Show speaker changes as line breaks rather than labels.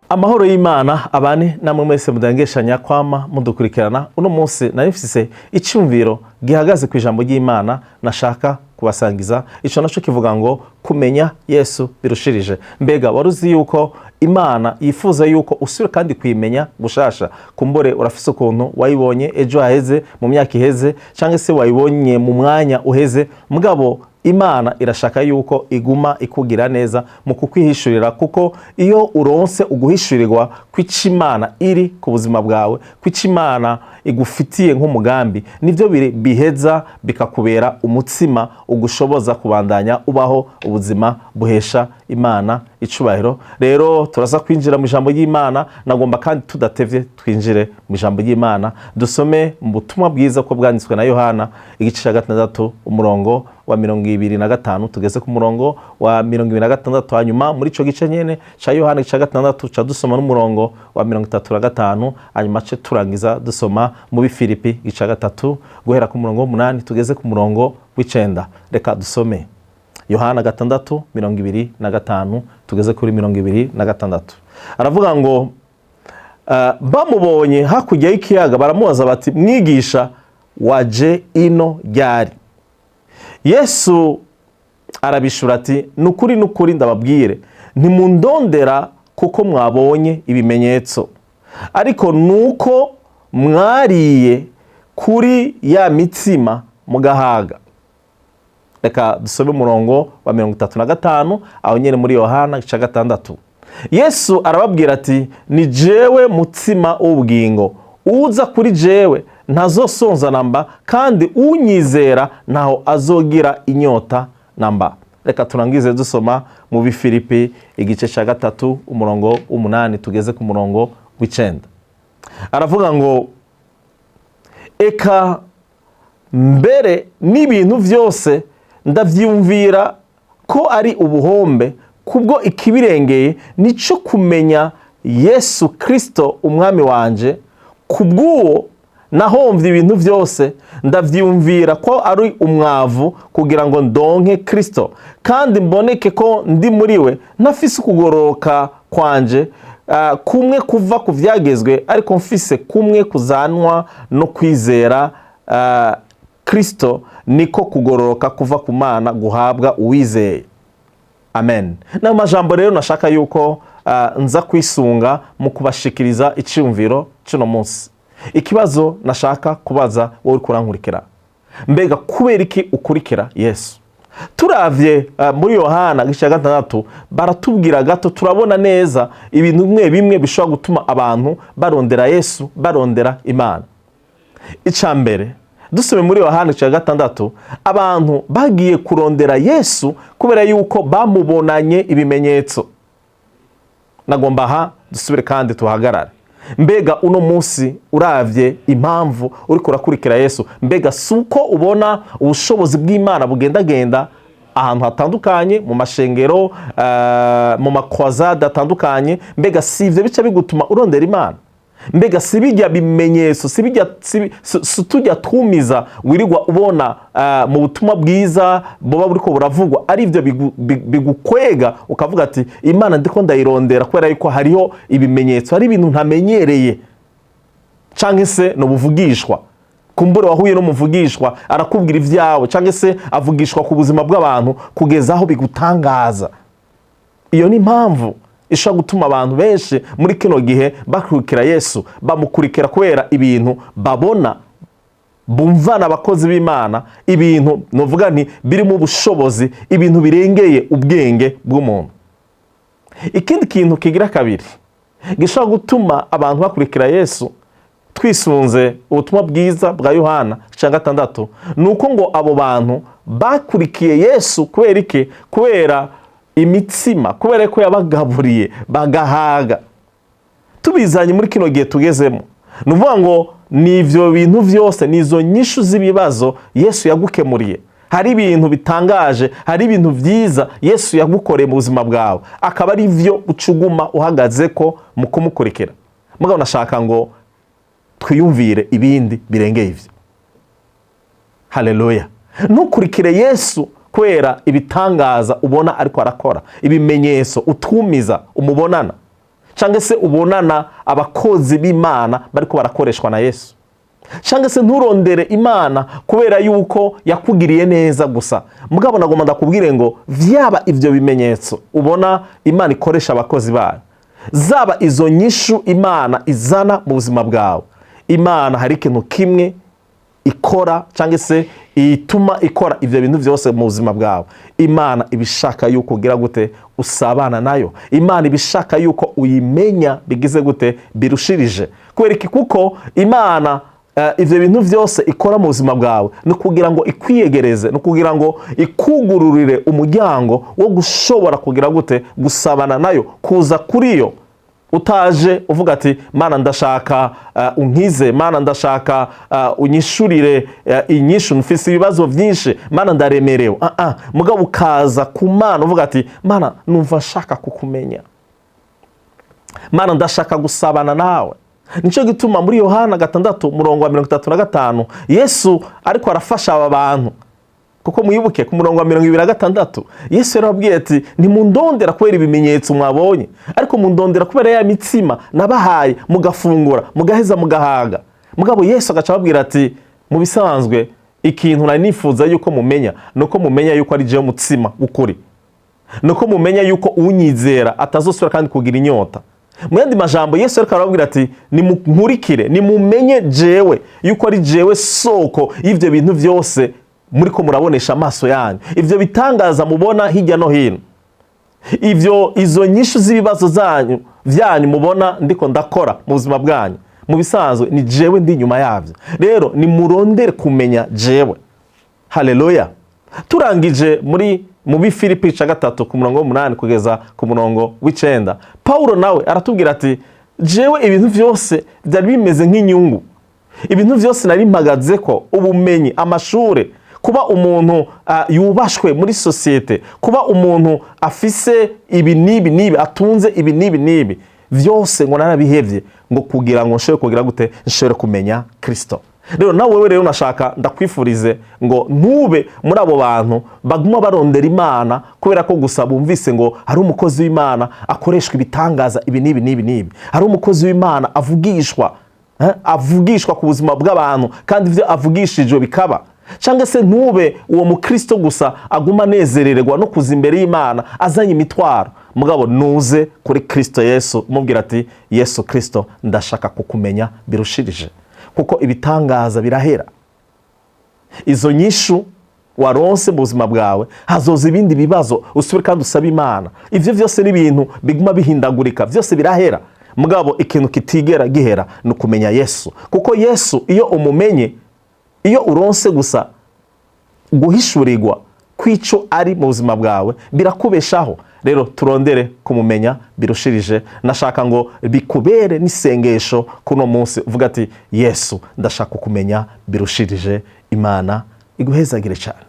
Amahoro y'Imana abane namwe mwese mudangeshanya kwama mudukurikirana. Uno munsi nari mfise icyumviro gihagaze ku ijambo ry'Imana nashaka kubasangiza. Ico naco kivuga ngo kumenya Yesu birushirije. Mbega wari uzi yuko Imana yifuza yuko usubira kandi kuyimenya gushasha? Kumbure urafise ukuntu wayibonye ejo haheze, mu myaka iheze, cyangwa se wayibonye mu mwanya uheze, mugabo Imana irashaka yuko iguma ikugira neza mu kukwihishurira, kuko iyo uronse uguhishurirwa kw'ico Imana iri ku buzima bwawe, kw'ico Imana igufitiye nk'umugambi, nibyo biheza bikakubera umutsima ugushoboza kubandanya ubaho ubuzima buhesha Imana icubahiro. Rero turaza kwinjira mu ijambo ry'Imana. Nagomba kandi tudatevye twinjire mu ijambo ry'Imana, dusome mu butumwa bwiza ko bwanditswe na Yohana, igice cya 6, umurongo wa 25 tugeze ku murongo wa 26. Hanyuma muri ico gice nyene ca Yohana, igice cya 6, ca dusoma n'umurongo wa 35. Hanyuma ce turangiza dusoma mu Bifilipi, igice cya 3, guhera ku murongo w'8 tugeze ku murongo w'9. Reka dusome Yohana 6, 25 tugeze kuri 26. Aravuga ngo bamubonye hakurya y'ikiyaga baramubaza bati: "Mwigisha, waje ino ryari?" Yesu arabishura ati: "Nukuri, nukuri, ndababwire, ntimundondera kuko mwabonye ibimenyetso, ariko nuko mwariye kuri ya mitsima mugahaga." Reka dusome umurongo wa 35 aho nyine muri Yohana igice 6. Yesu arababwira ati: "Ni jewe mutsima w'ubugingo. Uza kuri jewe ntazosonza namba, kandi unyizera ntaho azogira inyota namba." Reka turangize dusoma mu Bifilipi, igice cya 3, umurongo w'8 tugeze ku murongo w'9. Aravuga ngo: "Eka mbere n'ibintu byose ndabyiyumvira ko ari ubuhombe kubwo ikibirengeye nico kumenya Yesu Kirisito Umwami wanje. Kubw'uwo nahomvye ibintu byose, ndavyiyumvira ko ari umwavu, kugira ngo ndonke Kristo kandi mboneke ko ndi muri we, ntafise ukugororoka kwanje kumwe kuva ku vyagezwe, ariko mfise kumwe kuzanwa no kwizera Kristo, niko kugororoka kuva ku Mana guhabwa uwizeye." Amen. N'ayo majambo rero nashaka yuko nza kwisunga mu kubashikiriza icyumviro cy'uno munsi. Ikibazo nashaka kubaza wowe uri kurankurikira: mbega kubera iki ukurikira Yesu? Turavye muri Yohana igice cya 6, baratubwira gato, turabona neza ibintu bimwe bimwe bishobora gutuma abantu barondera Yesu, barondera Imana. Icya mbere, dusome muri Yohana igice cya 6, abantu bagiye kurondera Yesu kubera yuko bamubonanye ibimenyetso. Nagomba aha dusubire kandi tuhagarare. Mbega uno munsi uravye impamvu uriko urakurikira Yesu, mbega si uko ubona ubushobozi bw'Imana bugendagenda ahantu hatandukanye, mu mashengero, mu ma croisades atandukanye? Mbega si ivyo bica bigutuma urondera Imana? Mbega si bijya bimenyetso, si bijya si tujya twumiza wirirwa ubona mu butumwa bwiza buba buriko buravugwa, ari ibyo bigukwega ukavuga ati: "Imana ndiko ndayirondera kubera yuko hariho ibimenyetso, hari ibintu ntamenyereye"? Canke se ni ubuvugishwa? Kumbure wahuye n'umuvugishwa, arakubwira ibyawe, cyangwa se avugishwa ku buzima bw'abantu kugeza aho bigutangaza. Iyo ni impamvu ishobora gutuma abantu benshi muri kino gihe bakurikira Yesu. Bamukurikira kubera ibintu babona, bumvana abakozi b'Imana, ibintu nuvuga nti birimo ubushobozi, ibintu birengeye ubwenge bw'umuntu. Ikindi kintu kigira kabiri gishobora gutuma abantu bakurikira Yesu, twisunze ubutumwa bwiza bwa Yohana cya 6, ni uko ngo abo bantu bakurikiye Yesu kubera iki? Kubera imitsima, kubera ko yabagaburiye bagahaga. Tubizanye muri kino gihe tugezemo, ni ukuvuga ngo ni ibyo bintu byose, ni izo nyishu z'ibibazo Yesu yagukemuriye. Hari ibintu bitangaje, hari ibintu byiza Yesu yagukoreye mu buzima bwawe, akaba ari byo ucuguma uhagaze ko mu kumukurikira. Mugabo nashaka ngo twiyumvire ibindi birengeye ibyo. Haleluya! Ntukurikire Yesu kubera ibitangaza ubona ariko arakora, ibimenyetso utumiza umubonana. Cyangwa se ubonana abakozi b'Imana bariko barakoreshwa na Yesu. Cyangwa se nturondere Imana kubera yuko yakugiriye neza gusa. Mugabo nagomba ndakubwire ngo vyaba ivyo bimenyetso ubona Imana ikoresha abakozi bayo, zaba izo nyishu Imana izana mu buzima bwawe, Imana hari ikintu kimwe ikora cyangwa se ituma ikora ibyo bintu byose mu buzima bwawe. Imana ibishaka yuko ugira gute? Usabana nayo. Imana ibishaka yuko uyimenya bigize gute? Birushirije. Kubera iki? Kuko Imana ibyo bintu byose ikora mu buzima bwawe ni ukugira ngo ikwiyegereze, ni ukugira ngo ikugururire umuryango wo gushobora kugira gute? Gusabana nayo, kuza kuri yo. Utaje uvuga ati: "Mana, ndashaka unkize. Mana, ndashaka unyishurire inyishu. Mfise ibibazo byinshi. Mana, ndaremerewe." Mugabo ukaza ku Mana uvuga ati: "Mana, numva nshaka kukumenya. Mana, ndashaka gusabana nawe." Nicyo gituma muri Yohana 6, umurongo wa 35, Yesu ariko arafasha aba bantu, kuko mwibuke ku murongo wa 26 Yesu yarababwiye ati: "Ntimundondera kubera ibimenyetso mwabonye, ariko mundondera kubera ya mitsima nabahaye mugafungura, mugaheza mugahaga." Mugabo Yesu agaca ababwira ati: "Mu bisanzwe ikintu nari nifuza yuko mumenya ni uko mumenya yuko ari jewe mutsima w'ukuri, ni uko mumenya yuko unyizera atazosubira kandi kugira inyota." Mu yandi majambo, Yesu ariko arababwira ati: "Nimunkurikire, nimumenye jewe yuko ari jewe soko y'ivyo bintu byose muriko murabonesha amaso yanyu, ivyo bitangaza mubona hirya no hino, ivyo izo nyishu z'ibibazo zanyu byanyu mubona ndiko ndakora mu buzima bwanyu. Mu bisanzwe ni jewe ndi inyuma yabyo. Rero nimurondere kumenya jewe." Haleluya! Turangije, muri mu Bifilipi ica 3, ku murongo w'8 kugeza ku murongo w'9, Pawulo nawe aratubwira ati: "Jewe ibintu byose byari bimeze nk'inyungu, ibintu byose nari mpagaze ko, ubumenyi, amashure, kuba umuntu yubashwe muri sosiyete, kuba umuntu afise ibi n'ibi n'ibi, atunze ibi n'ibi n'ibi, byose ngo narabihevye ngo kugira ngo nshobore kugira gute? Nshobore kumenya Kristo." Rero nawe wewe rero nashaka ndakwifurize ngo ntube muri abo bantu baguma barondera Imana kubera ko gusa bumvise ngo hari umukozi w'Imana akoreshwa ibitangaza ibi n'ibi n'ibi n'ibi, hari umukozi w'Imana avugishwa, avugishwa ku buzima bw'abantu kandi ibyo avugishijwe bikaba. Cyangwa se ntube uwo mukristo gusa aguma anezererwa no kuza imbere y'Imana azanye imitwaro. Mugabo nuze kuri Kristo Yesu umubwira ati: "Yesu Kristo, ndashaka kukumenya birushirije." Kuko ibitangaza birahera, izo nyishu waronse mu buzima bwawe, hazoza ibindi bibazo, usubire kandi usabe Imana. Ibyo byose ni ibintu biguma bihindagurika, byose birahera. Mugabo ikintu kitigera gihera ni ukumenya Yesu, kuko Yesu iyo umumenye, iyo uronse gusa guhishurirwa kw'icyo ari mu buzima bwawe, birakubeshaho. Rero turondere kumumenya birushirije. Nashaka ngo bikubere n'isengesho kuno munsi, uvuga ati: "Yesu, ndashaka kumenya birushirije." Imana iguhezagire cyane.